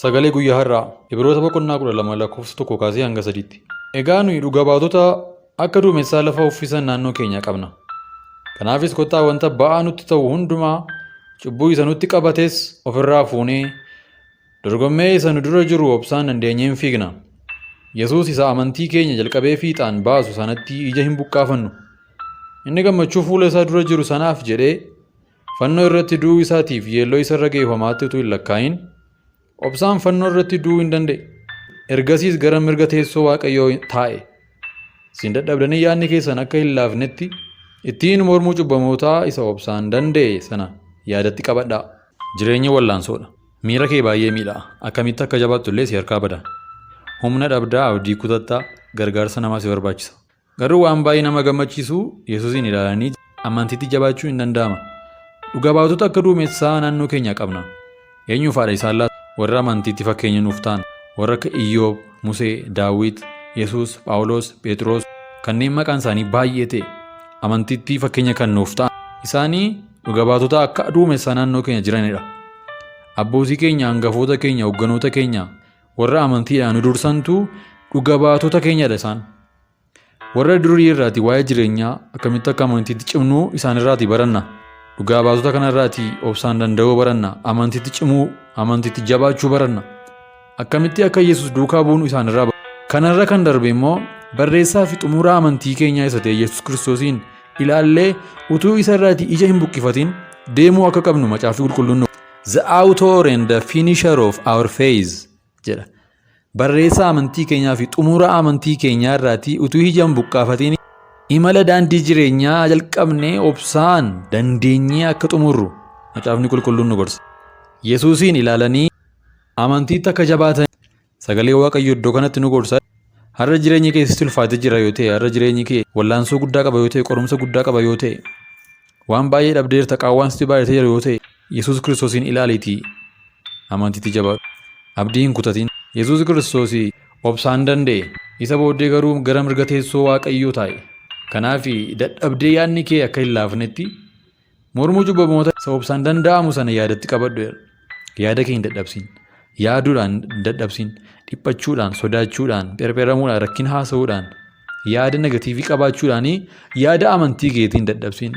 Sagalee guyyaa har'aa Ibroota boqonnaa 12 lakkoofsa 1 kaasee hanga 3tti. Egaa nuyi dhuga baatota akka duumessaa lafa uffisan naannoo keenya qabna. Kanaafis kottaa wanta ba'aa nutti ta'u hundumaa, cubbuu isa nutti qabates ofirraa fuunee, dorgommee isa nu dura jiru obsaan dandeenyee hin fiigna. Yesuus isa amantii keenya jalqabee fiixaan baasu sanatti ija hin buqqaafannu. Inni gammachuu fuula isaa dura jiru sanaaf jedhee Fannoo irratti du'uu isaatiif yeelloo isa irra ga'e homaatti utuu hin lakkaa'in, obsaan fannoo irratti du'uu in danda'e. Ergasiis gara mirga teessoo Waaqayyoo taa'e. Isin dadhabdanii yaadni keessan akka hin laafnetti, ittiin mormuu cubbamootaa isa obsaan danda'e sana yaadatti qabadhaa. Jireenyi wallaansoodha. Miira kee baay'ee miidha. Akkamitti akka jabaattu illee si harkaa bada. Humna dhabdaa, abdii kutattaa, gargaarsa namaa si barbaachisa. Garuu waan baay'ee nama gammachiisu Yesuusiin ilaalanii amantiitti jabaachuu hin danda'ama. Dhuga baatota akka duumessaa naannoo keenyaa qabna. Eenyu faadha isaan laata? Warra amantiitti fakkeenya nuuf ta'an, warra akka Iyyoob, Musee, Daawit, Yesuus, Phaawulos, Phexros, kanneen maqaan isaanii baay'ee ta'e amantiitti fakkeenya kan nuuf ta'an. Isaanii dhuga baatota akka duumessaa naannoo keenya jiranidha. Abbootii keenya, hangafoota keenya, hogganoota keenya, warra amantiidhaan nu dursantu dhuga baatota keenyadha isaan. Warra durii irraati waa'ee jireenyaa akkamitti akka amantiitti cimnuu isaan irraati baranna. Dhugaa baatota kana irraati obsaan danda'uu baranna. Amantiitti cimuu, amantiitti jabaachuu baranna. Akkamitti akka Yesuus duukaa buunu isaan irraa Kanarra kan darbe immoo barreessaa fi xumuraa amantii keenyaa isa ta'e Yesuus Kiristoosiin ilaallee utuu isa irraati ija hin buqqifatin deemuu akka qabnu Macaafni Qulqulluun The author and the finisher of our faith jedha. Barreessaa amantii keenyaa fi xumura amantii keenyaa irraatii utuu ija hin buqqaafatiin imala daandii jireenyaa jalqabnee obsaan dandeenyee akka xumurru Macaafni Qulqulluun nu gorsa. Yesuusiin ilaalanii amantiitti akka jabaatan sagalee Waaqayyoo iddoo kanatti nu gorsa. Har'a jireenyi kee sitti ulfaatee jira yoo ta'e, har'a jireenyi kee wallaansoo guddaa qaba yoo ta'e, qorumsa guddaa qaba yoo ta'e, waan baay'ee dhabdeerta, qaawwaan sitti baay'atee jira yoo ta'e, Yesuus Kiristoosiin ilaaliitii amantiitti jabaadhu. Abdii hin kutatin. Yesuus Kiristoos obsaan danda'e. Isa booddee garuu gara mirga teessoo Waaqayyoo taa'e. Kanaaf dadhabdee yaadni kee akka hin laafnetti mormuu cubbamoota isa obsaan danda'amu sana yaadatti qabadhu jedha. Yaada kee hin dadhabsin. Yaaduudhaan hin dadhabsin. Dhiphachuudhaan, sodaachuudhaan, pherpheramuudhaan, rakkina haasa'uudhaan, yaada negatiivii qabaachuudhaan yaada amantii keetii hin dadhabsin.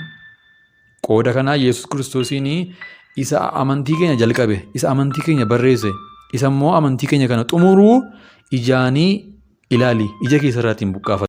Qooda kanaa Yesuus Kiristoosiin isa amantii keenya jalqabe, isa amantii keenya barreesse, isa immoo amantii keenya kana xumuruu ijaanii ilaali, ija keessa irraatiin buqqaafadhu.